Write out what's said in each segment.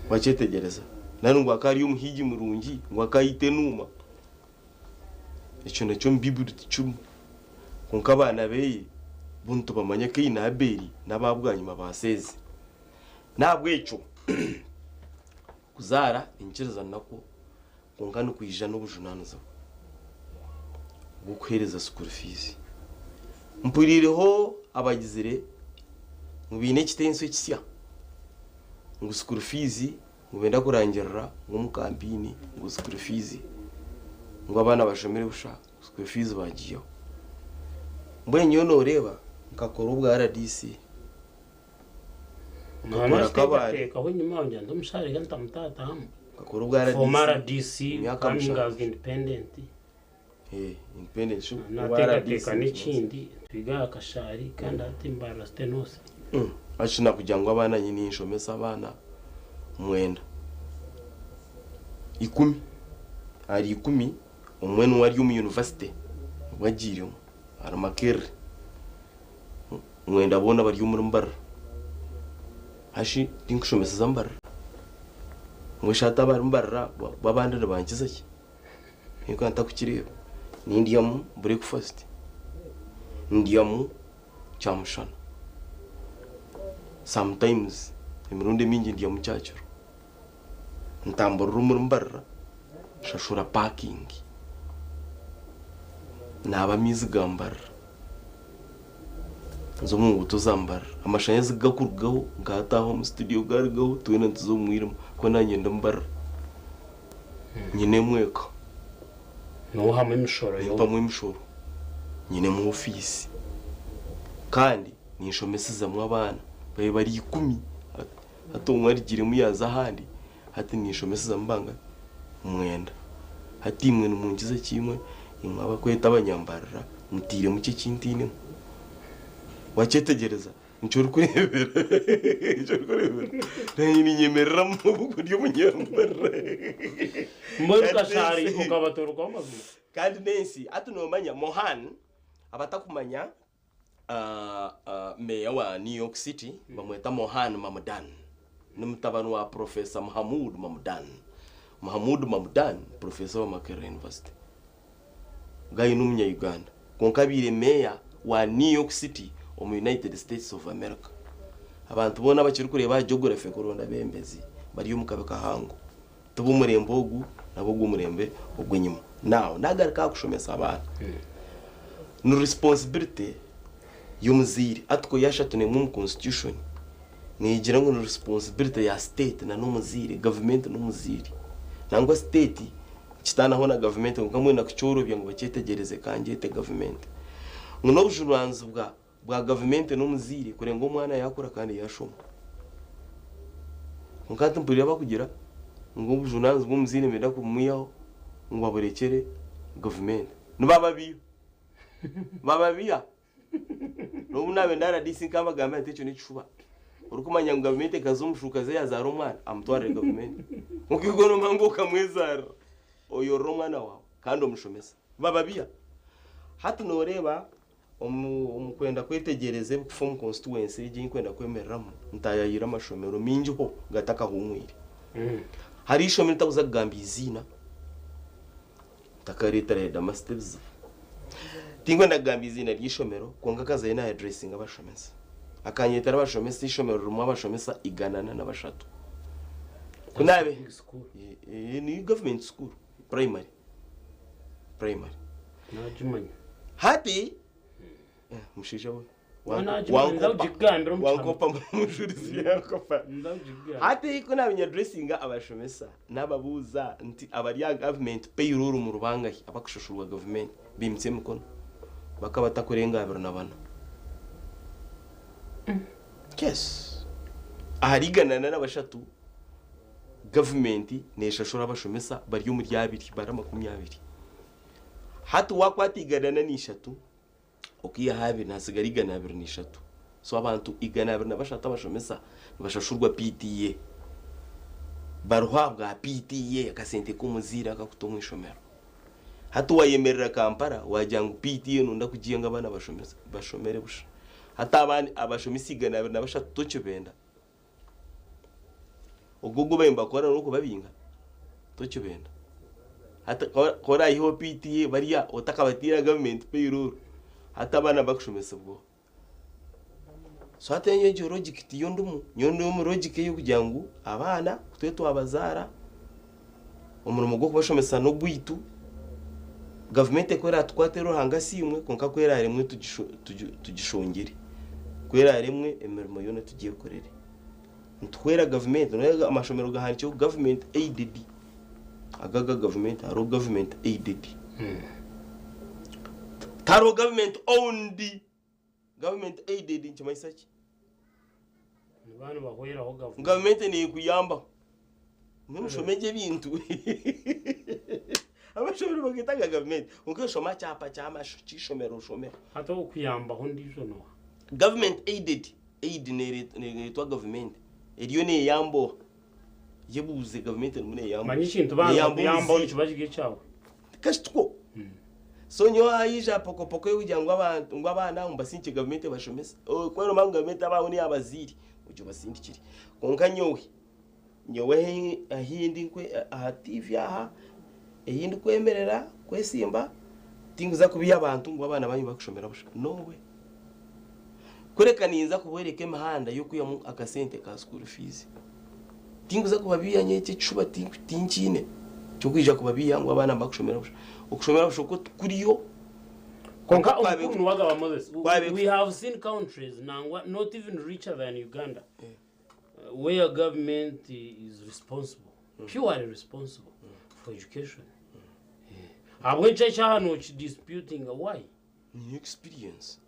Wakyetegyereza? Nari ngu akaba ari omuhiigi murungi, ngu akaita enuuma. Ekyo nakyo omu Baiburi tikirimu. Kwonka abaana be bo nitubamanya Kaini na Abeeli n'aba bwanyima ba Seezi. N'ahabw'ekyo okuzaara niinyikiriza nakwo kwonka nikwija n'obujunaanizibwa bw'okuheereza school fees. Mpuriireho abagizire ngu baine ekitenso ekisya ngu school fees ngu benda kurangirira ngu omu kampeyini ngu school fees ngu abaana bashomere busha school fees bagiihaho. Mbwenu nyowe nooreeba nkakora obwa RDC. Nkakora Kabale. Nkakora obwa RDC. Emyaka mushanju. Independent obwa RDC. Actually nakugira ngu abaana nyine ninshomesa abaana mwenda. Ikumi. Ahari ikumi, omwe niwe ari omu university nibwo agiiremu. Ahari Makerere. Mwenda boona bari omuri Mbarara. Hashi tinkushomeseza Mbarara. Mbwenu shi hati abari Mbarara bo abandi nibankiza ki? Nyowe ntakukireeba. Nindyamu breakfast, ndyamu kyamushana, sometimes emirundi emingi ndyamu kyakiro. Ntamburira omuri Mbarara, nshashura parking, naaba amaizi ga Mbarara, nza omu nguuto za Mbarara, amashanyarazi gakurugaho nkataaha omu studio garugaho twena nituza omu mwirima ahabw'okuba naanye ndi Mbarara, nyinemu eka, Noohamu emishoro yo. Nimpamu emishoro, nyinemu ofiisi kandi ninshomesezamu abaana babe bari ikumi. Hati omwe arugiremu yaaza ahandi, hati ninshomesezamu bangahi? Mwenda. Hati imwe nimunkiza ki imwe imwe abakweta abanyambarira mutairemu ki eki ntainemu? Wakyetegyereza? Nikyo orikureebera nikyo orikureebera naanye ninyemereramu obu ndi omunyambarira. Mbwenu Kashaari okabatoorokaho amazima? Kandi n'ensi hati noomanya Mohan abatakumanya Meeya wa New York City bamweta Mohan Mamdan. Ni mutabani wa Professor Mahmood Mamdan. Mahmood Mamdan Professor wa Makerere University. Guy n'omunya Uganda kwonka abaire Meeya wa New York City omu United States of America. Abantu boona abakirikureeba aha geography kuronda abeebembezi bari omu kabi kahango. Ti b'omurembe ogu nabo ogw'omurembe ogw'enyima. Now, nagaruka aha kushomesa abaana. Ni responsibility y'omuzaire. Article ya ashatu n'emwe omu constitution neegira ngu ni responsibility ya state na n'omuzaire, gavumenti n'omuzaire. Nangwa state kitaanaho na gavumenti kwonka mbwenu nakukyorobya ngu bakyetegyereze ka ngyete gavumenti. Ngu n'obujunaanizibwa bwa gavumenti n'omuzaire kureba ngu omwana yaakura kandi yaashoma. Kwonka hati mpurira bakugira ngu obujunaanizibwa omuzaire nibenda kubumwihaho ngu baburekyere gavumenti. Nibababiiha. Bababiiha. N'obu naabaire ndi RDC nkabagambira nti ekyo n'ekishuba. Orikumanya ngu gavumenti ekaza omu shuuka ze yaazaara omwana, amutwarire gavumenti. Kwonka iwe noomanya ngu okamwezaarira, oyorora omwana waawe kandi omushomesa. Bababiiha. Hati nooreeba Omu kwenda kwetegyereza ebikufa omu constituency egi ei nkwenda kwemereramu, ntaayaayire amashomero maingiho gatakahumwire. Hariho eishomero ntakuza kugamba eiziina, ntakareetera headmaster ebizibu. Tinkwenda kugamba eiziina ry'eishomero kwonka nkazayo naayaduresinga abashomesa. Akanyetera abashomesa, eishomero ririmu abashomesa igana na bashatu. Ku naabe ni government school, primary. Primary. Nagimanya. Hati mushaija we wankopa mujurizi yankopa. Hati ku nabinya dressinga abashomesa nababuuza nti abari aha government payroll muri bangahi abakushoshurwa government baimutsya emikono bakaba batakurenga abiri na bana. Yes. Ahari igana na bashatu Gavumenti neeshashura abashomesa bari omuri abiri bari 20. Hati waakwata 103 okaihaho abiri nihasigara 123. So abantu 123 abashomesa nibashashurwa PTA. Bariho ahabwa PTA akasente k'omuzaire akakuta omu ishomero. Hati waayemerera Kampala waagira ngu PTA noyenda kugiha ngu abaana bashomere busha. Hati abandi abashomesa 123 tokibenda. Ogwo ogu baabaire nibakora n'okubabinga tokibenda. Hati ku oraayiheho PTA bariya otakabataire aha gavumenti payroll, hati abaana bakushomesibwa oha? So hati nyowe egyo logic tiyo ndimu, nyowe ndi omu logic ey'okugira ngu abaana twe twabazaara, omurimo gw'okubashomesa n'ogwaitu, gavumenti ku eratukwate Ruhanga asiimwe kwonka ku eraaremwe tugishongyere, ku eraaremwe emirimo yoona tugyekorere. Nituhwera gavumenti, noreeba amashomero gahandiikirweho government aided, aga aga gavumenti hariho government aided, tihariho government owned. Government aided nikimanyisa ki? Nibaba nibahweraho gavumenti. Gavumenti nekuyambaho. Imwe mushome gye ebintu. Amashomero bageta aga gavumenti. Kwonka shoma aha kyapa ky'eishomero oshomeho. Hati okuyambaho ondiijo nooha? Government aided, aid neretwa gavumenti. Eriyo neyamba oha? Yebuuze gavumenti erimu neyamba Manya ekintu baaba Neyamba nibakuyambaho omuziire. nikiba kiri ekyawe. Tikashitwo. So nyowe haija pokopoko yokugira ngu abantu ngu abaana abo mbasindikye gavumenti ebashomese. Ku erikuba ngu gavumenti abaabo niyo abazaire, ogye obasindikire. Kwonka nyowe, nyowe ahi ahi ndi aha TV aha, ei ndikwemerera kwesimba, tinkuza kubiha abantu ngu abaana bangye bakushomera busha. No way. Kureka ninza kubooreka emihanda y'okwihamu akasente ka school fees. Tinkuza kubabiiha nyowe ekyo ekishuba tinkiine ky'okwija kubabiiha ngu abaana bakushomera busha. Okushomera busha okwo tikuriyo. Kwonka omukuru niwe agaba Moses. We have seen countries nangwa not even richer than Uganda where government is responsible, purely responsible for education. Ahabw'enki ekyo aha noki disputinga why? Ni experience.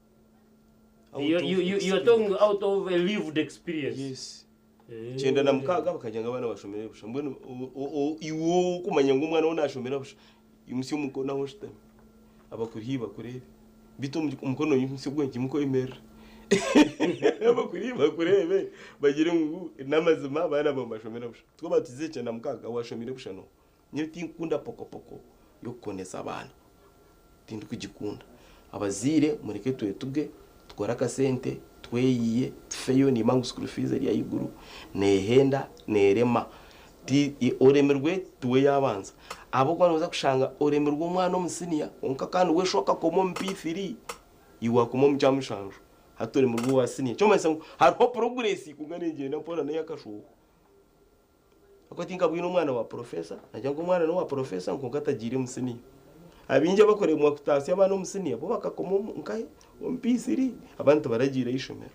You, you, you, you are talking out of a lived experience. Yes. 96 bakagira ngu abaana bashomere busha. Mbwenu iwe okumanya ngu omwana we nashomera busha, imutsya omukono ahu oshutami abakuri haihi bakureebe. Beitu omukono oyimutsye ogwo nyimuka oyemerere. Abakuri haihi bakureebe bagire ngu n'amazima abaana baawe nibashomera busha. Twaba tugize 96 owashomire busha n'oha? Nyowe tinkukunda pokopoko y'okukonesa abaana. Tindikugikunda. Abazaire mureke twetuge, tukore akasente, tweyiye, tufeyo, nimba ngu school fees eri ahaiguru, neehenda, neerema. Oremirwe tiwe yaabanza. Ahabw'okuba nooza kushanga oremirwe omwana omu siniya kwonka kandi we sho akakoma omu P3, iwe wakoma omu kyamushanju. Hati oremirwe owa siniya. Ekirikumanyisa ngu hariho progress kwonka neegyenda mpora n'ey'akashuubo. Ahabw'okuba tinkabwine omwana wa professor, nagira ngu omwana n'owa professor kwonka tagiire omu siniya. Abaingi abakuremwa kutaasya abaana omu siniya bo bakakoma omu nkahe? Omu P3 abandi tibaragiire aha ishomero.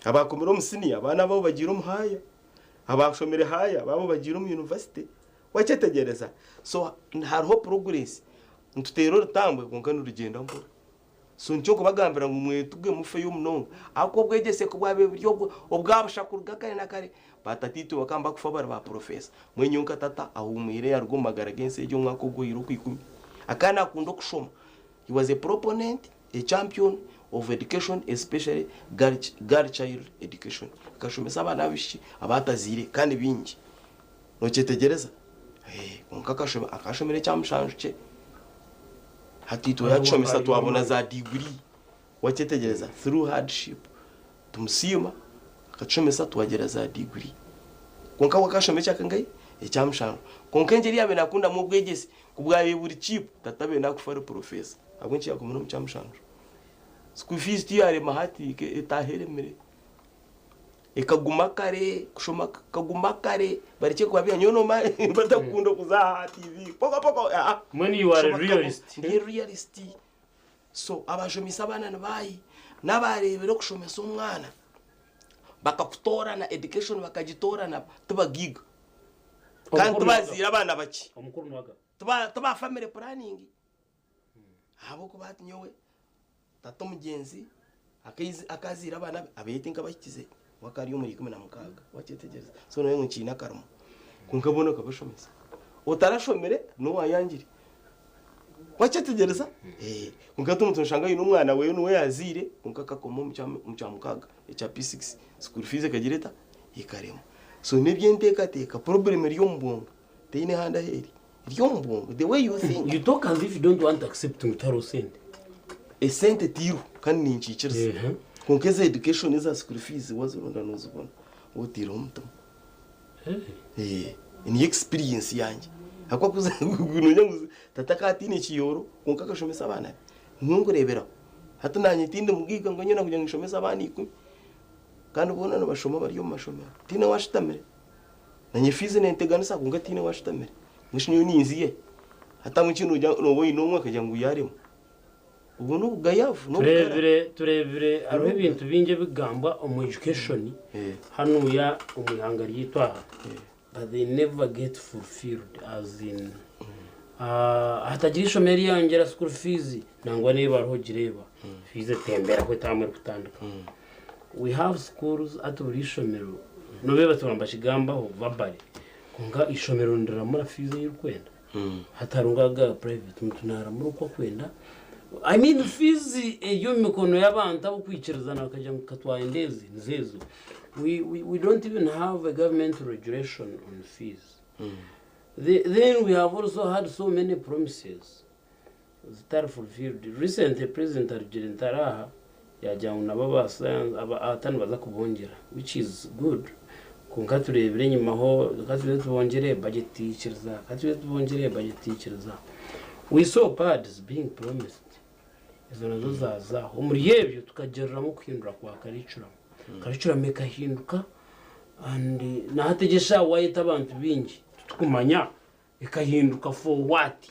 Abaakomire omu siniya abaana abaabo bagiire omu haaya, abaashomire haaya abaabo bagiire omu university. Wakyetegyereza? So hariho progress, nituteera orutambwe kwonka nirugyenda mpora. So nikyo nkubagambira ngu mwetuge mufeyo munonga ahabw'okuba obwegyese ku bwabaire buri obwa busha kuruga kare na kare, baatataitwe bakaba nibakufa bari ba professor. Mbwenu nyowe nka tata ahuumwire yaaruga omu magara g'ensi egi omwaka oguhweire ogw'ikumi. Akaba naakunda okushoma. He was a proponent, a champion of education especially girl, girl child education. Akashomesa abaana b'abaishiki abaatazaire kandi baingi. Nokyetegyereza? Kwonka akashoma akashomera ekyamushanju kye. Hati itwe yatushomesa twabona za diguri. Wakyetegyereza? Through hardship. Tumusiima akatushomesa twagira za diguri. Kwonka we akashoma ekyakangahi? Ekyamushanju. Kwonka engyeri yaabaire naakundamu obwegyese ku bwabaire buri cheap, tata abaire naakufa ari professor. Ahabw'enki yaakomire omu kyamushanju? School fees tiyarema hati etaaha eremire. Ekaguma kare, kushoma kukaguma kare, barekye kubabiha nyowe nomanya batakukunda okuza aha TV poko poko aa. Mbwenu you are a realist. Ndi realist. So abashomeise abaana nibaahi? N'abareebire okushomesa omwana bakakutoorana education bakagitoorana tibagaiga kandi tibazaire abaana bakye. Omukuru niwe Tiba tiba family planning ahabw'okuba hati nyowe tata omugyenzi akazaire abaana be abeete nkabahikize we akaba ari omuri 16 wakyetegyereza so noreeba ngu nkiine akarimo kwonka boona okabashomesa otarashomire n'owayangire wakyetegyereza kwonka hati omuntu noshanga aine omwana wewe niwe yazaire kwonka akakoma omu kyamukaaga ekya P6 school fees ekagira eta ekaremwa so n'ebyenteekateeka problem eri omu bwongo teine handi ahu eri eri omu bwongo the way you think. You talk as if you don't want to accept ngu tihariho sente. Esente tiriho kandi ninkiikiriza kwonka eza education eza school fees wazironda nozibona waaba otaireho omutima. Eh, niyo experience yangye. Ahakuba ku nogira ngu tata akaba ataine kiyooro kwonka akashomesa abaana be. Niwe nkureeberaho. Hati naanye tindi mugaiga ngu nyine kugira ngu nshomese abaana ikumi. Kandi boona nibashoma bari omu mashomero. Tihaine owaashutamire. Naanye fiizi nenteganisa kwonka tihaine owaashutamire. Mbwenu shi nyowe ninziiha? Hati ahabw'enki noogira nooba oine omwe akagira ngu yaaremwa? Obwo n'obugayavu, n'obugara. Tureebire tureebire hariho ebintu bingi ebikugambwa omu education hanuya omu ihanga ryaitu aha but they never get fulfilled as in hatagira eishomero eryayongyera school fees nangwa neeba hariho ogireeba fees etembera ahu etaamu erikutandika. We have schools hati buri ishomero nobu batuba nibakigambaho verbally kwonka eishomero niriramura fees ei erikwenda. Hati hariho nk'aga private omuntu naaramura oku akwenda. I mean fees eri omu mikono y'abantu ab'okwikirizana bakagira ngu katwayenda ezi nizo ezo. We, we, we don't even have a government regulation on fees. The, then we have also had so many promises zitari fulfilled. Recently president arugire ntari aha yagira ngu nabo aba science aba ata nibaza kubongyera which is good kwonka tureebire enyima ho ka tube tubongyere budget teikiriza ka tube tubongyere budget teikiriza. We saw pads being promised ezo nazo zaazaho. Omuri ebyo tukagiriramu okuhindura kwa curriculum. Curriculum ekahinduka and nahati egi eshaaha waayeta abantu baingi titukumanya Ekahinduka for what?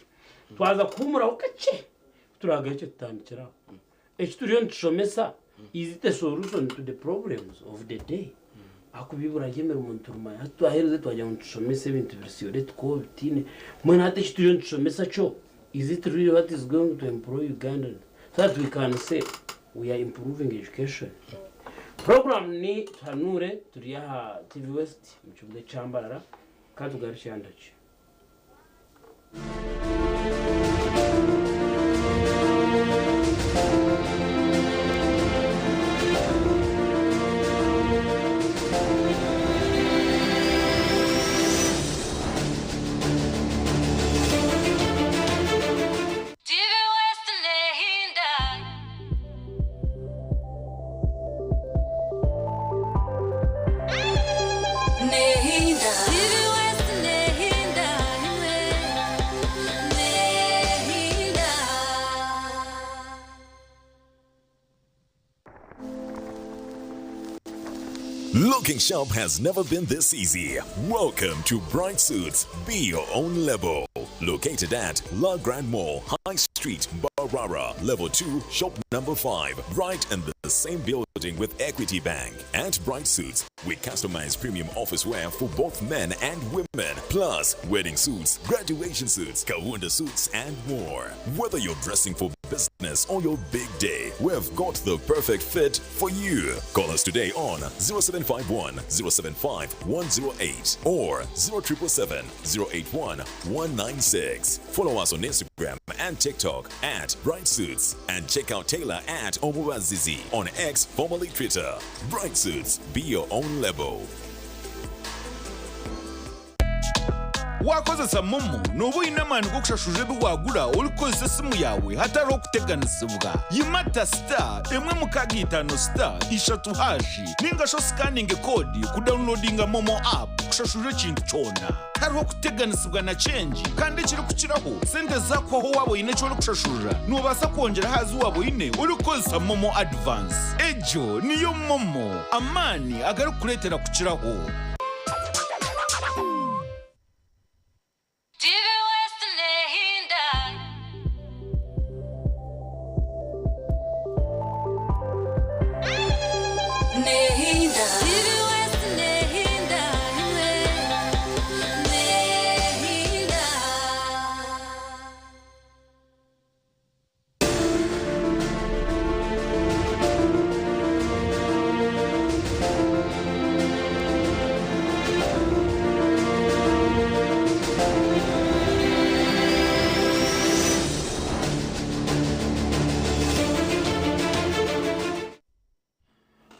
Twaza kuhumuraho kakye ku turagarukye tutandikire aho. Eki turiyo nitushomesa is it a solution to the problems of the day? Ahakuba eibura ry'emirimo niturimanya. Hati twaheereza twagira ngu nitushomesa ebintu biri theoretical bitaine. Mbwenu hati eki turiyo nitushomesa kyo is it really what is going to employ Ugandans so that we can say we are improving education? Program ni Tuhanuure turi aha TV West omu kibuga ekya Mbarara. Ka tugarukye aha ndagye. TV West nehinda. Looking sharp has never been this easy. Welcome to Bright Suits. Be your own level. Located at La Grand Mall, High Street, Mbarara, Level 2, Shop Number 5, right in the same building with Equity Bank. At Bright Suits, we customize premium office wear for both men and women, plus wedding suits, graduation suits, Kaunda suits, and more. Whether you're dressing for business or your big day, we've got the perfect fit for you. Call us today on 0751 075 108 or 0777 081 196. Follow us on Instagram and TikTok at Bright Suits and check out Taylor at Omuwazizi on X, formerly Twitter. Bright Suits, be your own level. Waakozesa MoMo nooba oine amaani g'okushashurira ebi waagura orikukozesa esimu yaawe hatariho kuteganisibwa. Yimata star emwe mukaaga itaano star ishatu hashi nainga shi osikaninge koodi kudawunilodinga MoMo app kushashurira ekintu kyona. Tihariho kuteganisibwa na kyengi kandi ekirikukiraho, sente zaakuhwaho waaba oine eki orikushashurira, noobaasa kwongyera aha zi waaba oine orikukozesa MoMo Advance. Egyo niyo MoMo, amaani agarikukureetera kukiraho. TV West nehinda. Nehinda. TV West nehinda imwe. Nehinda.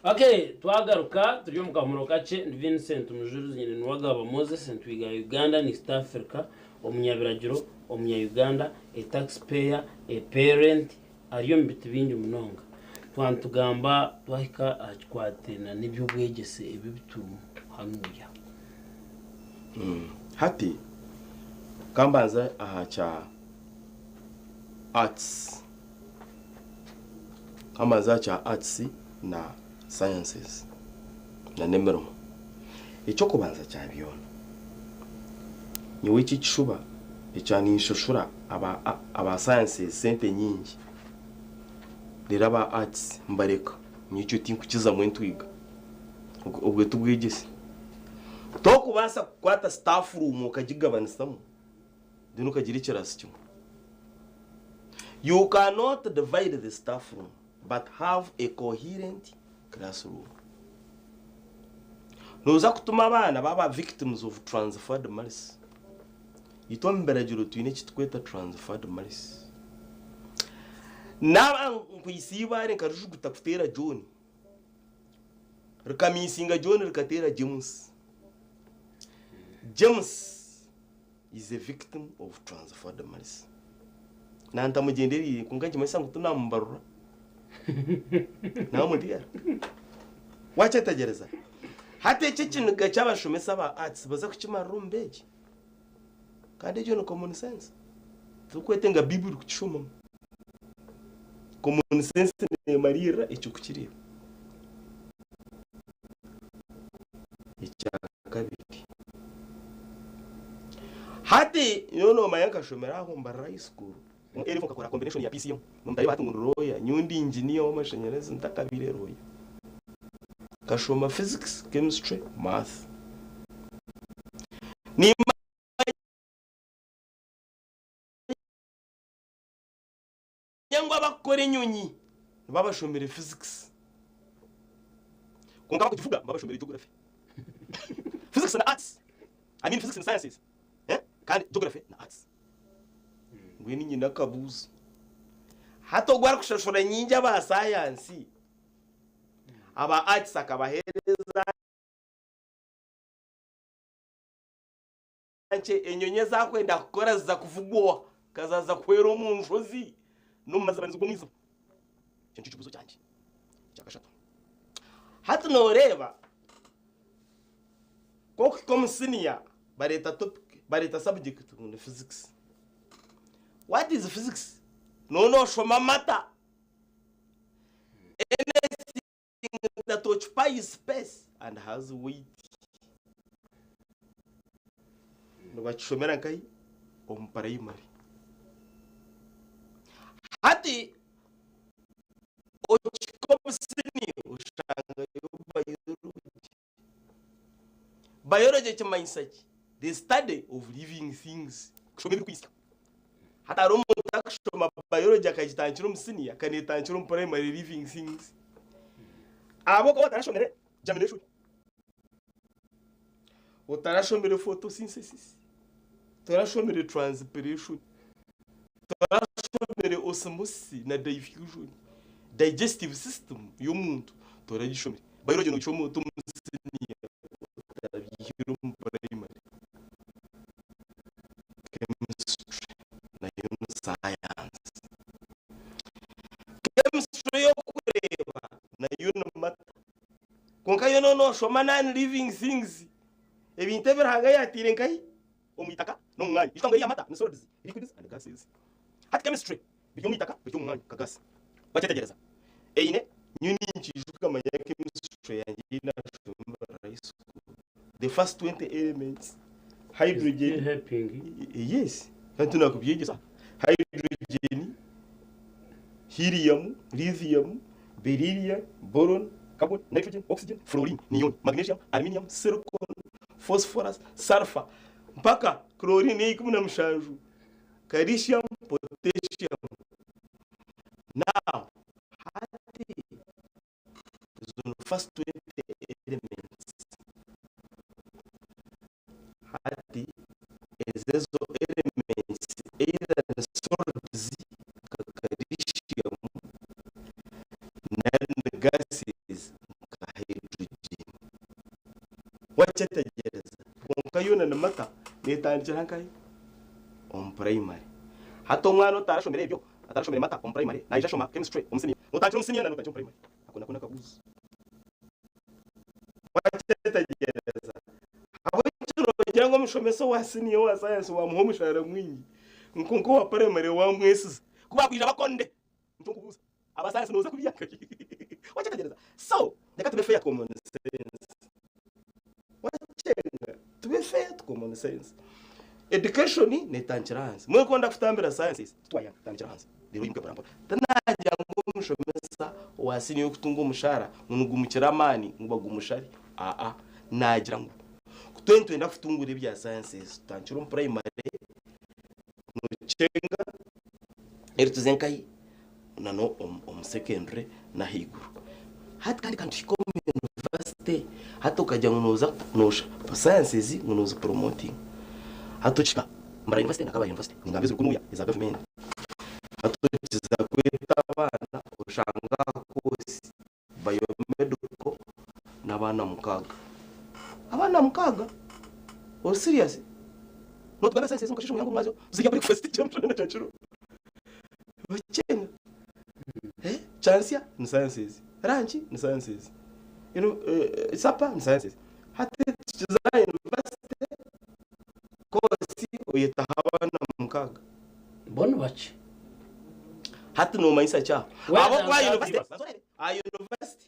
Ok twagaruka turi omu kahumuro kakye ndi Vincent Mujurizi nyine Nuwagaba Moses ntwiga Uganda and East Africa omunyabiragiro omunya Uganda a tax payer a parent ari omu bintu bingi munonga twaba nitugamba twahika aha kikwatiraine n'eby'obwegyese ebi ebiturimu hanuya. Hati ka mbanze aha kya arts. Ka mbanze aha kya arts na sciences na n'emirimo. Eky'okubanza kya byona, nyowe eki ekishuba ekya ninshashura aba aba sciences sente nyingi reero aba arts mbareka, nyowe ekyo tinkukizamu entwiga. Obwe tibwegyese. Tokubaasa kukwata staff room okagigabanisamu then okagira ekirasi kimwe. You cannot divide the staff room but have a coherent classroom. Nooza kutuma abaana baaba victims of transferred malice. Itwe omu biragiro twine eki turikweta transferred malice. Naaba nkwaitse eibaare nkarijuguta kuteera John, Rikamiisinga John rikateera James. James is a victim of transferred malice. Nantamugyendereire kwonka nikimanyisa ngu tinamubarura. Namuteera. Wakyetegyereza? Hati eki ekiniga ky'abashomesa aba arts baza kukimarira omu beegi. Kandi egyo ni common sense. Torikwetenga Baiburi kukishomamu. Common sense neemariirira ekyo kukireeba. Ekya kabiri, hati nyowe noomanya nkashomera aho Mbarara High School, omu A level nkakora combination ya PCM, nomutahi hati ngu ndi lawyer, nyowe ndi engineer w'amashanyarazi ntakabaire lawyer. Nkashoma physics, chemistry, math. Nimanya ngu abakukora enyonyi nibo abashomire physics kwonka abakugivuga nibo abashomire geography. Physics na arts, I mean physics na sciences eh kandi geography na arts. Mbwenu nyine akabuuzo, hati ogwo arikushashura nyingi aba science, aba arts akabaheereza nkye enyonyi ezakwenda kukora ziza kuvugwa oha? Ka zaza kuhwera omu nshozi n'omu mazibanizo g'omu iziba. Ekyo nikyo kibuuzo kyangye. Ekyakashatu, hati nooreeba ku okuhika omu siniya bareeta topic, bareeta subject ngu ni physics. What is physics? Nooba nooshoma amata. Anything that occupies space and has weight. Nibakishomera nkahi? Omu primary. Hati okihika omu senior oshangayo biology. Biology ekimanyisa ki? The study of living things. Kushoma ebirikwitsya. Hati hariho omuntu arikushoma biology akagitandikira omu senior akanetandikira omu primary living things. Ahabw'okuba otarashomire germination, otarashomire photosynthesis, otarashomire transpiration, otarashomire osmosis na diffusion, digestive system y'omuntu toragishomire. Biology nogishoma ota omu senior otarabihire omu primary? Chemistry nayo ni science. Chemistry ey'okureeba nayo ni mata. Kwonka yo noba noshoma non living things, ebintu ebi Ruhanga yataire nkahi? Omu itaka n'omu mwanya. Ijuka ngu eriya mata ni solids, liquids and gases. Hati chemistry biri omu itaka, biri omu mwanya nka gas. Wakyetegyereza? Eine. Nyowe ninkiijuka manya chemistry yangye ei naashomire high school, the first 20 elements, hydrogen, Still helping. yes, kandi tinakubyegyesa, hydrogen, helium, lithium, beryllium, boron, carbon, nitrogen, oxygen, fluorine, neon, magnesium, aluminium, silicon, phosphorus, sulfur, mpaka chlorine eya 17, calcium, potassium. Now, hati ezo ni first 20 elements. Hati ezo ezo elements either ni solids nka calcium nari ni gases nka hydrogen. Wakyetegyereza? Kwonka yoona ni mata netandikira nkahi? Omu primary. Hati omwana otarashomire ebyo, atarashomire mata omu primary naija ashoma chemistry omu senior. Notandikira omu senior nari notandikira omu primary? Ako nako nakabuuzo. Wakyetegyereza? Ahabw'enki noogira ngu. Nokyenga omushomesa owa siniya owa sayansi wamuha omushahara mwingi nkonka owa primary wamwesiza ku bakwija bakonde nikyo nkubuuza aba sayansi noza kubya nkahi wakyetegyereza so reka tube fair common sense wakyenga tube fair to common sense education netandikira ahansi mbwenu ku ndakutambira sciences titwayanga tandikira ahansi reero oyimuke mporampora tinagira ngu omushomesa owa siniya orikutunga omushahara ngu nigumukira amaani ngu bagumushare aa nagira ngu Ku twena nitwenda kutungura ebya sciences tutandikire omu primary nokyenga reero tuze nkahi na n'omu secondary n'ahaiguru. Hati kandi ka nituhika omu university hati okagira ngu nooza noosha sciences ngu noozi promotinga hati okihika Mbarara university na Kabale university ningamba eziri kunuya eza gavumenti hati okiza kweta abaana oshanga aha course Biomedical n'abaana mukaaga. Abaana mukaaga? Ori serious? Notugambira science ezi mukasheshe omuryango omwazyo zirya breakfast kyamushana na kyakiro. Bakyenga. Eh, kyansya ni sciences. Lunch ni sciences. You know, supper ni sciences. Hati tukiza aha university course oyetaho abaana mukaaga. Bo ni bakye. Hati nomanyisa ki aho? Where Abo does kuba that university leave us? Banza orebe, aha university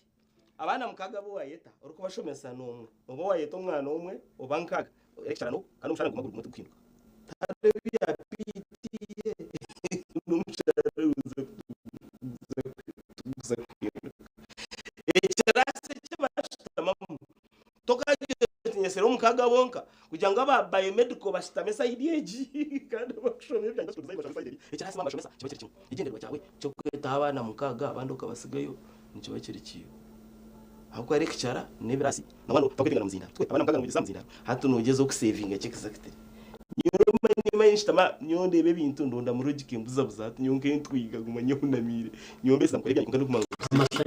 abaana mukaaga abu wayeta orikubashomesa n'omwe oba wayeta omwana omwe oba nkaaga lecturer n'ogu kandi omushara niguguma guri gumwe tigukuhinduka. Tihariho ebya PTA n'omushara tigukuza kuhinduka. Ekiraasi eki bashutamamu Tokagira oti nyesire omukaaga bonka kugira ngu aba biomedical bashutame sayidi egi kandi abakushoma ebya industrial design bashutame sayidi eri. Ekiraasi bambashomesa kiba kiri kimwe. Ekigyendererwa kyawe ky'okwetaho abaana mukaaga abandi okabasigayo nikiba kiri kiiwe. Ahabw'okuba lecturer n'ebiraasi nangwa tokwetenga na muzindaaro. Tikwe abaana mukaaga nobegyesa aha muzindaaro hati nogyezaho kusevinga ki exactly? Nyowe omanye nshutama nyowe ndeeba ebintu ndonda mu logic mbuzabuza hati nyowe nk'entwiga guma nyehunamiire nyowe mbeesiza nkora ebyange kwonka ndikumanya ngu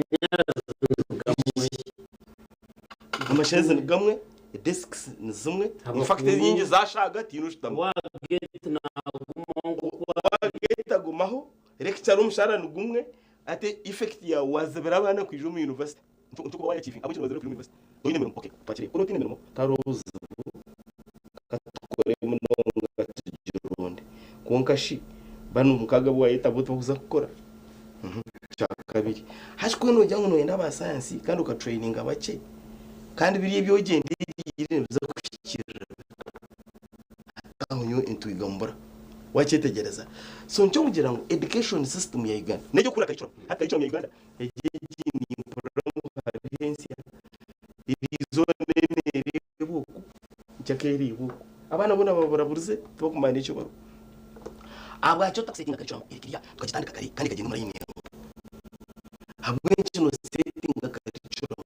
Amashanyarazi nigamwe. Amashanyarazi ni gamwe, desks ni zimwe, in fact Abakungu enyingi zashaaga tihaine oshutami. Owa gate nagumaho nkoku Owa gate agumaho, lecturer omushahara ni gumwe, ate effect yaawe wazibira abaana kwija omu university. Nikyo nikyo okuba wayachivinga ahabw'enki nibazibira kwija omu university? Toine mirimo, okay twakire, kuri otaine mirimo tihariho obuzibu katukore munonga tugironde. Kwonka shi banu mukaaga abu wayeta bo tibakuza kukora? Ekyakabiri, haza ku noogira ngu nooyenda aba sayansi kandi okatureyininga bakye, kandi biriya ebi ogyendereire nibiza kuhikiirira hati aho nyowe entwiga mbura. Wakyetegyereza? So nikyo nkugira ngu education system ya Uganda n'egi okukura curriculum, hati curriculum ya Uganda egi egi nimpurira ngu hariho ensya, eriizooba neereebwa oku, nkyaka ereebwa oku. Abaana boona baburaburize tibakumanya n'eki bariho. Ahabwaki otakusetinga curriculum eri clear tukagitandika kare kandi ekagyenda omu layini emwe? Ahabw'enki nosetinga curriculum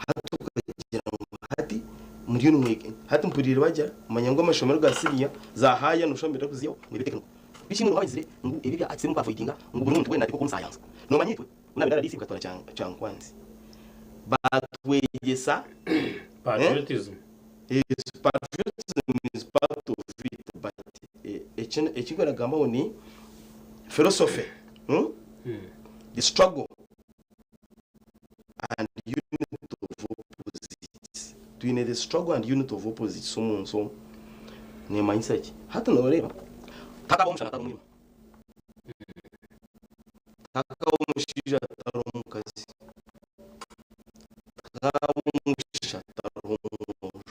hati okagira ngu hati muriyo nimwega hati mpuriire bagira manya ngu amashomero ga siniya za haaya noshusha nibenda kuzihaho ngu ebe tekiniko. Beitu imwe nooba wayenzire ngu ebi ebya arts ebi mukuavoidinga ngu buri muntu weena ateekwe kuba omusayansa. Noomanya itwe ku naabaire RDC bukatwara Kyankwanzi baatwegyesa Patriotism. Yes, patriotism is part of it but eki eki nkugambaho ni philosophy hmm? The struggle and unity of opposites. Twine the struggle and unity of opposites omu nsi omu. Nemanyisa ki? Hati noreeba takabaho omushana atari omwirima. Takabaho omushaija atari omukazi. Takabaho omwishiki atariho omwojo.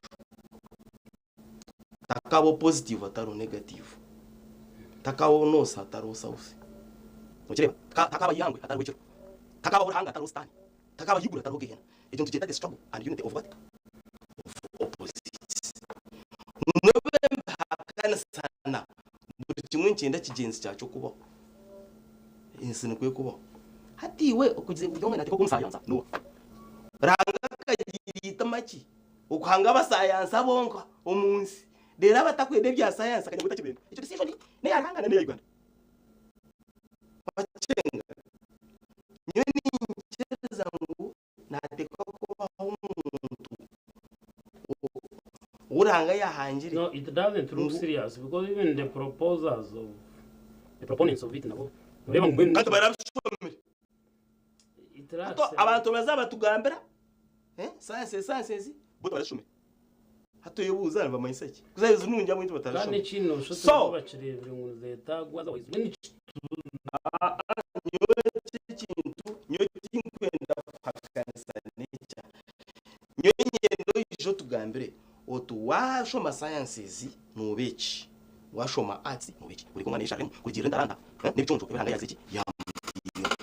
Takabaho positive atariho negative. Takabaho north atariho south. Nokireeba? Takabaho eihangwe hatariho ekiro. Takabaho Ruhanga hatariho sitaane. Takabaho eiguru hatariho gehena. Ekyo nitukyeta the struggle and unity of what? Of opposites. Nobu embihakanisana buri kimwe nikyenda kigyenzi kyakyo kubaho. Ensi nikwo erikubaho. Hati iwe okugira ngu buri omwe naateekwa kuba omusayansa n'oha? Ruhanga akagira eitima ki okuhanga abasayansa bonka omu nsi reero abatakwenda ebya sayansi akagira ngu takibenda? Ekyo decision n'eya Ruhanga n'eya Uganda. Bakyenga. Nyowe niinyikiriza ngu Nateekwa kubaho omuntu ou Ruhanga yahangire. No, it doesn't look Ngu- serious because even the proposers of the proponents of it nabo noreeba ngu mbwenu Kandi barabishomire. it lacks Hati abantu baza batugambira eh, science science ezi bo tibarazishomire. Hati oyebuuza nibamanyisa ki? Ku zaabaire ziri nungi ahabw'enki Kandi batazishoma? ekindi noshusha So, oti bakireebire ngu nizeetagwa otherwise mbwenu Nyowe eki ekintu nyowe tinkwenda kuhakanisa n'ekya. Nyowe nyenda oije otugambire oti waashoma sciences nooba eki, waashoma arts nooba eki. Kureka omwana ayesharemu kurugiirira entaranta n'ebiconco ebi Ruhanga yaagize ki yaamuhaire.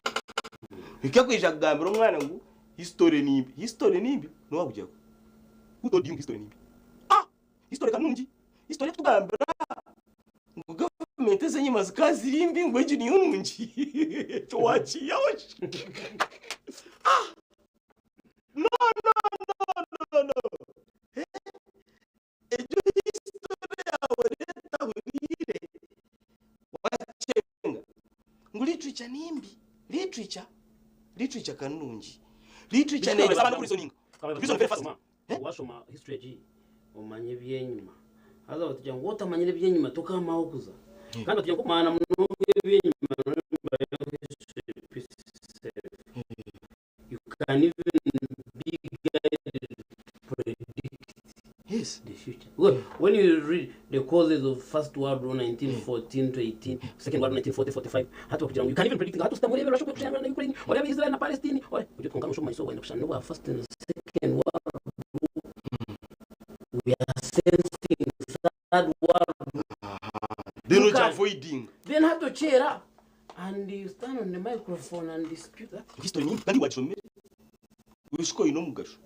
Hika kwija kugambira omwana ngu history ni mbi. History ni mbi? N'oha kugira ngu who told you ngu history ni mbi? Ah! History ka nungi. History ekutugambira ngu gavumenti ez'enyima zikaba ziri mbi ngu egi niyo nungi. Ekyo wakiihaho shi? Ah! No, no, no, no, no. Eh? Egyo history yaawe n'etahuriire wakyenga ngu literature ni mbi. Literature, literature ka nungi. Literature neegyesa abaana okureasoninga. Reason very fast. Eh? Washoma history egi omanye ebyenyima haza batugira ngu otamanyire ebyenyima tokamaho kuza kandi batugira ngu kumanya munonga ebyenyima you can even be guided to predict Yes. the future. Because when you read the causes of First World War 1914 to 18, Second World War 1940 45, hata kugira ngu you can even predict hata usitamu Russia kushana na Ukraine, orebe Israel na Palestine, ore ujye twonka musho maiso wenda kushana n'obwa First and Second World War. We are sensing Third World War. Then You uja can. avoiding. Then hato chera and you stand on the microphone and dispute that. History ni mbi kandi wagishomire. Wishiko oine omugasho.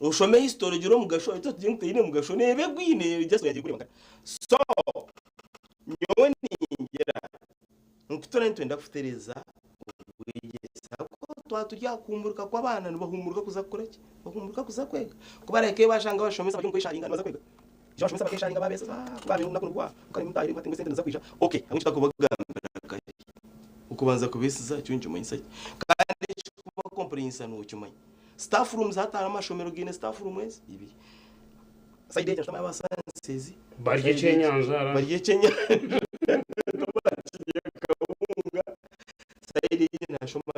Oshome history ogire omugasho, itwe tugire ngu teine mugasho neeba egwine just yagiye kureba. So nyowe ningira ngu twena nitwenda kutereeza obwegyese ahabw'okuba twaba turi aha kuhumuruka kw'abaana nibahumuruka kuza kukora ki? Nibahumuruka kuza kwega. Ku barahikayo bashanga abashomesa bari omu kwesharinga nibaza kwega. Ija abashomesa bakesharinga babeesiza ku baabaire orunaku nirwa kare mutaahire ngu esente niziza kwija. Okay, ahabw'enki otarikubagambira kare? Okubanza kubeesiza kyo nikimanyisa ki? Kandi ekirikuba kompurehinsa nookimanya. Staff rooms hati hariho amashomero gaine staff room ezi ibiri. Side egi nashutama aba sciences. Barya ekyenyanja. Barya ekyenyanja. Bakirya akahunga. Side egi nashoma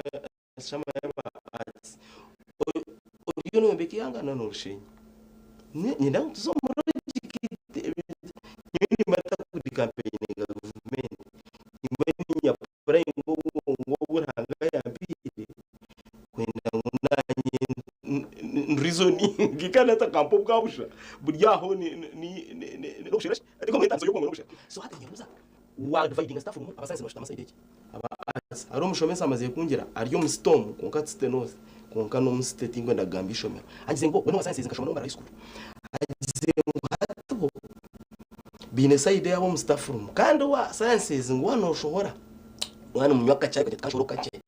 nashutama aba arts. Oriyo noyombeka eihanga na norisheenya. Niinyenda ngu tuze omu logic nyowe nimba ntarikudikampeyininga gavumenti. Nimba niinyapurayinga obwongo obu Ruhanga yampaire kwenda ngu naanye nrizoninge kandi atakampa obwa busha buri aho n'obushera shi ariko omwetaaniso y'obwongo n'obushera. So hati ninyebuuza waadivaidinga staff room aba science nibashutama sayidi egi aba arts hariho omushomesa amazire kungira ari omu city omu kwonka ti city north kwonka n'omu city tinkwenda kugamba ishomero agize ngu we n'owa sciences nkashoma nawe Mbarara high school agize ngu hati bo baine sayidi eyabo omu staff room kandi owa sciences ngu waaba nooshohora waaba nimunywa akachai okagira oti kanshobore kakye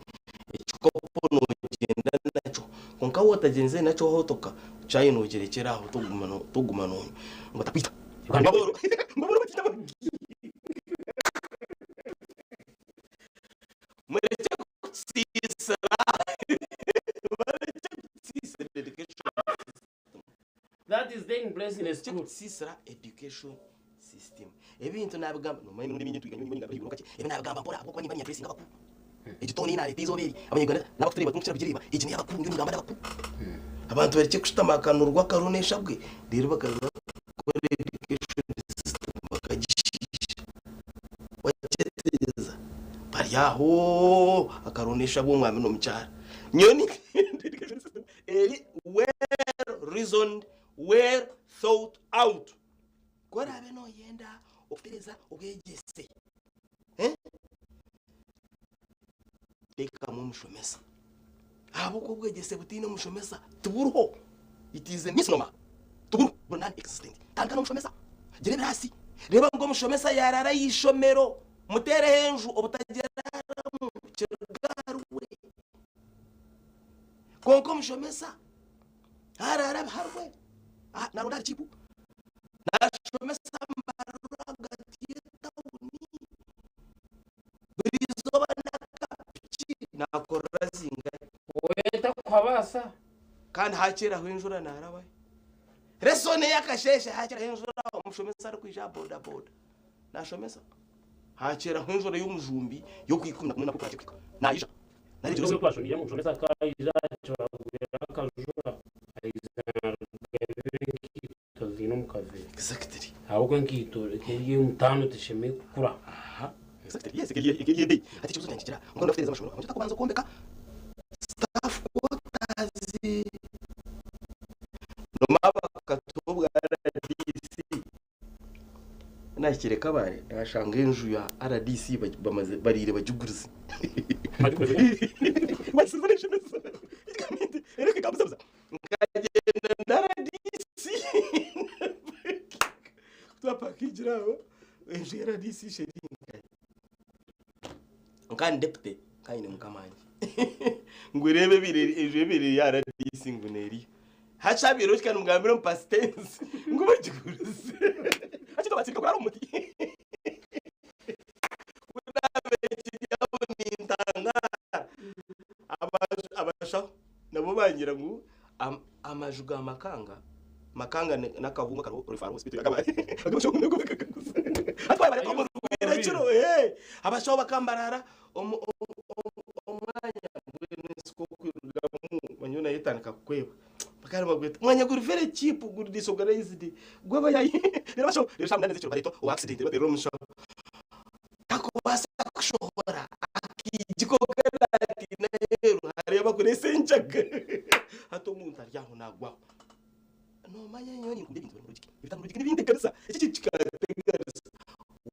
ekikopo noogyenda nakyo kwonka waaba otagyenzire nakyo waahotoka chai noogirekyera aho toguma toguma noonywa ngu batakwita ngu abooro ngu abooro bataita murekye kutusiisira murekye kutusiisira education system. That is taking place in a school. Kutusiisira education system. Ebintu nabigamba nomanya emirundi mingi nitwiga nyowe ningamba kakye ebi nabigamba mpora ahabw'okuba nimba ninyaddressinga abakuru. Egi tone ei nareeta eizooba eri abanyayuganda n'abakutureeba timukukira kugireeba egi n'ey'abakuru nyowe ningamba n'abakuru. Abantu barekye kushutama akanurwa akaruna eshabwe reero bakaza kukora education system bakagishiisha. Wakyetegyereza? Bari aho akaruna eshabwe omwami n'omukyara. Nyowe niinyenda education system eri well reasoned, well thought out. Ku oraabe nooyenda okutereeza obwegyese, teekamu omushomesa. Ahabw'okuba obwegyese butaine omushomesa tiburiho. It is a misnomer. Tiburiho, buri non existent. Tandika n'omushomesa. Gira ebiraasi. Reeba ngu omushomesa yaaraara aha ishomero, muteereho enju obutagiraaramu kiruga ahariwe. Kwonka omushomesa Araara abiharwe, naronda ahari kiipu, nashomesa mbarara ahagati y'etawuni, buri izooba n'akapiki nakorera zingahi. Oyeta kuhabaasa. Kandi hakyeraho enjura narabayo. Lesson ey'akasheeshe hakyeraho enjura omushomesa arikwija aha boda boda nashomesa. Hakyeraho enjura y'omujumbi y'okwikumi na kumwe nakwo kwakye kuhika naija. Nyowe twashomiire omushomesa akaija akibagwera akajura aija narugayo enkaito nkaine omu kaveera. Exactly. Ahabw'okuba enkaito eri ey'omutaano teshemereire kukura. Aha. Exactly. Yes, eri eri Ati ekibuzo kyangye kiri aha. Mbwenu ndakuteereza amashomero, ahabw'enki otakubanza kwombeka staff quarters? Nomanya bakatuha obwa RDC. Nahikire Kabale nashanga enju ya RDC bamaze bariire bagigurize. Nkagyenda na RDC twapakingira aho enju ya RDC sherinkahi. Nka ndi deputy kandi ni mukama wangye ngu reeba ebiire enju ebiire eri aha RDC ngu neriyo. Hakyabaireho ki kandi mugambire omu past tense ngu bagigurize. Hakiri twabatsindika kurara omu muti. Ku naabaire nkiri aho nintangaara, abashaho nabo bangira ngu amaju ga Makanga, Makanga n'akahungu akariho Referral Hospital ya Kabale, abashaho nabo bakagaguza. Hati twabareeta omu rwire ekiro, abashaho bakambarara omu omwanya mbwenu ensiko kwirugamu manya nayetandika kukweba. Bakaba nibagweta omwanya guri very cheap guri disorganized gw'abayayi. Reero abashaho reero shaaha munaana z'ekiro bareetwa owa accident bateerwa omushaho. Takubaasa kushohora akaijiko karaatiina aheeru hariyo abakureesa enjaga. Hati omuntu ari aho naagwaho. Noomanya nyowe ninkunda ebintu birimu logic. Ebitarimu logic nibinteganisa. Eki ekintu kikanteganisa.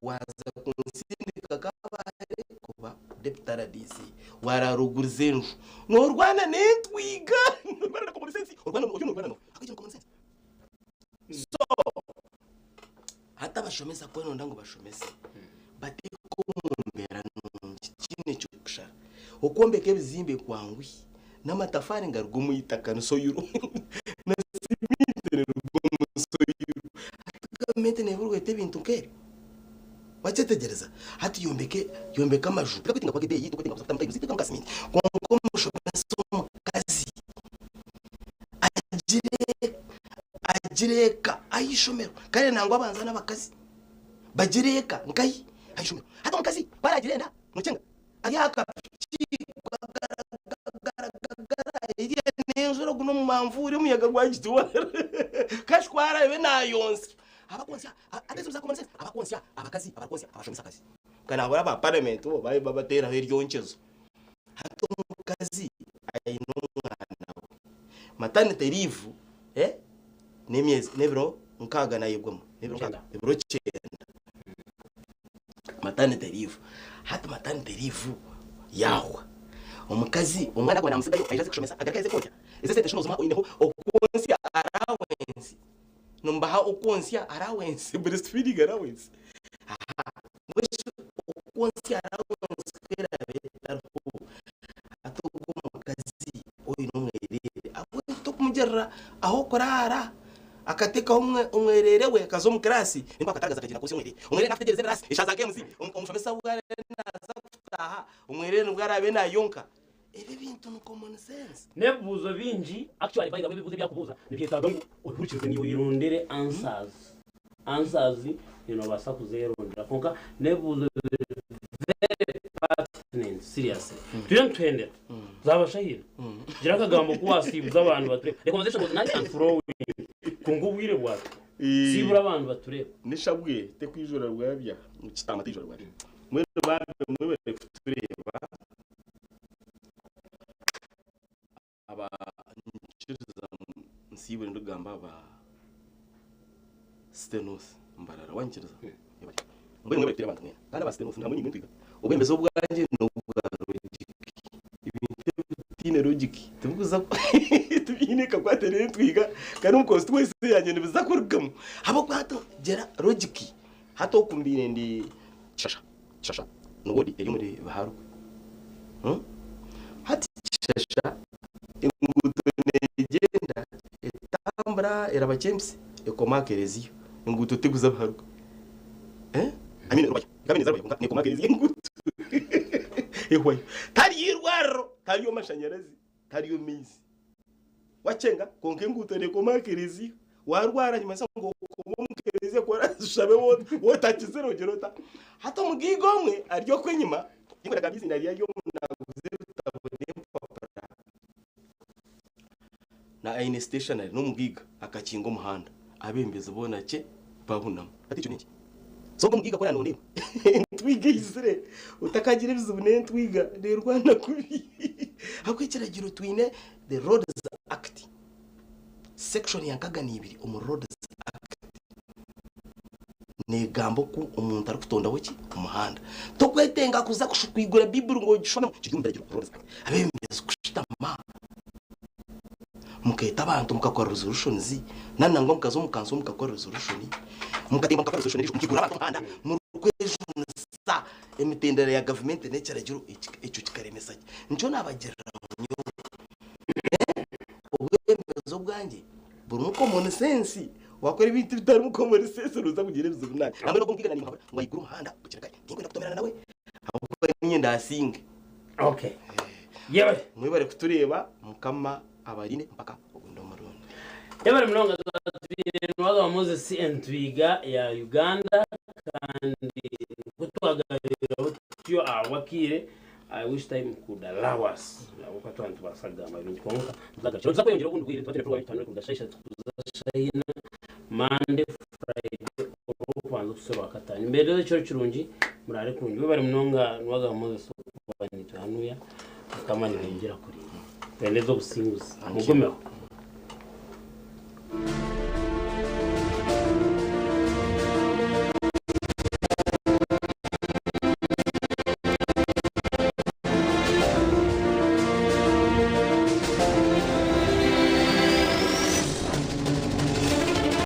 Waaza kunsindika Kabale kuba deputy RDC, waaraara ogurize enju, noorwana n'entwiga, noorwana na common sense, orwana oriyo noorwana n'oha? Ahabw'ekyo ni common sense. So, hati abashomesa ku oronda ngu bashomese, bateeke omu mbeera nungi, tihaine ekirikushara. Okwombeka ebizimbe kwanguhi, n'amatafaari nigaruga omu itaka ni soil, na siminti neeruga omu soil. Hati gavumenti neeburwa eta ebintu nk'ebyo? Wakyetegyereza? Hati yombeke yombeka amaju, tikakwetenga kuba g'ebeeyi, tokwetenga kuza kutamu tiles, teekamu ka siminti. Kwonka omushomesa omukazi agire agire eka aha ishomero. Kare nangwa abanza n'abakazi bagire eka nkahi? Aha ishomero. Hati omukazi ku araagire enda, nokyenga ari aha kapiki gagaragagaragara eriya n'enjura ogu n'omumanvuuri omuyaga gwagitwara. Kashi ku araabe naayontsya, abakwontsya abakwontsya abakazi abarikwontsya abashomesa akazi. Ka nahurira aba parliament bo baabe babateeraho eryonkezo. Hati omukazi aine omwana we, maternity leave n'emyezi n'ebiro nkaaga nayegwamu, n'ebiro nkaaga, ebiro kyenda, maternity leave. Hati maternity leave yaahwa, omukazi omwana aguma naamutsigayo aije aze kushomesa agaruke aze kwontsya? Ezo esente shi noozimuha oineho okwontsya allowance, nimubaha okwontsya allowance, breastfeeding allowance? Mbwenu shi okwontsya allowance ku eraabe etariho, hati ogwo omukazi oine omwereere ahabw'enki tokumugirira ah'okuraara akateekaho omwereere we akaza omu kiraasi nikwo akatagaza akagyenda kwontsya omwereere. Omwereere naakutegyereza ebiraasi eshaaha za games omushomesa we araabe naaza kutaaha omwereere nibwo araabe naayonka. Ebi ebintu ni common sense. N'ebibuuzo bingi. Actually by the way ebibuuzo ebi arikubuuza nibyetaaga ngu obihurikirize naiwe oyerondere answers. Answers nobaasa kuzerondera kwonka n'ebibuuzo biri very pertinent seriously. Turiyo nituhendera. Zaaba shahira. Gira akagambo ku wasiibuza abantu batureeba. The conversation was nice and flowing kwonka obwire bwatuhwa. Siibura abantu batureeba. N'eshabwe tekwijura rwabya. Kitaama teijura rwabya. Mbwenu bambi mwebare kutureeba. Aba nyikiriza nsiibure ndikugamba aba City North Mbarara wanyikiriza? Mwebare. Mbwenu mwebare kuteera abantu mwena. Kandi aba City North ntamwe niimwe ntwiga. Obwebembezi obwangye n'obwa logic. Ebintu ebitaine logic tibikuza tibiine kakwate n'entwiga kandi omu constituency yangye nibiza kurugamu. Ahabw'okuba hati gira logic. Hati oku mbaire ndi Kishasha. Kishasha ni ward eri omuri Biharwe. Hati Kishasha enguuto negyenda etambura eraba Kyempisi ekoma aha Kereziya. Enguuto terikuza Biharwe. I mean Rubaya. Ekaba neeza Rubaya kwonka nekoma aha Kereziya enguuto ehwayo. Tariyo irwariro, tariyo mashanyarazi, tariyo maizi. Wakyenga kwonka enguuto nekoma aha kereziya. Warwara nikimanyisa ngu okoma omu kereziya ku oraaze oshabe wotakizire ogire ota? Hati omugaiga omwe ari okwo enyima, tinkwenda kugamba eiziina rye ari omu naaguza ebitabo n'empapura na aine stationery n'omugaiga akakinga omuhanda. Abembezi boona kye bahunama. Hati ekyo n'enki? So ogwo omugaiga ku araanondeeba entwiga eizire, otakagira ebizibu n'entwiga neerwana kubi. Ahabw'ekiragiro twine the Roads Act, section ya nkaga n'ibiri omu Roads Act neegamba oku omuntu arikutondaho ki? Omuhanda. Tokwetenga kuza kwigura Baiburi ngu ogishomemu, kiri omu biragiro Roads Act. Abebembezi kushutama. Mukeeta abantu mukakora resolutions nanangwa mukaza omu kanso mukakora resolution mukatemba mukakora resolution erijo mukigura abantu omuhanda murikwejunisa emitendera ya gavumenti n'ekiragiro ekyo kikaremesa ki? Nikyo nabagirira ngu nyowe obwebembezi obwangye burimu common sense wakora ebintu ebitarimu common sense noza kugira ebizibu nangye. Nambwenu ogwo omugiga nanimuhabura ngu ayigure omuhanda bukiri kare tinkwenda kutomerana nawe ahabw'okuba niinye ndasinge. Okay. Yebare. Mwebare kutureeba mukama abarinde mpaka ogundi omurundi. Yebare munonga twatwire Nuwaga Moses entwiga ya Uganda kandi kutwagariraho tutyo ahabw'akaire I wish time could allow us ahabw'okuba twaba nitubaasa kugamba bingi kwonka nituza kweyongyera obundi bwire tuba twine program tutandike kuruga shaaha ishatu kuza shaaha ina Monday, Friday, Orwokubanza okuhitsya Orwakataano. Nimbeereza ekiro kirungi, muraare kurungi. Webare munonga Nuwaga Moses okuba naitwe hanuya. Mukama nayongyera kurinda. Twendeze obusinguzi. Mugumeho.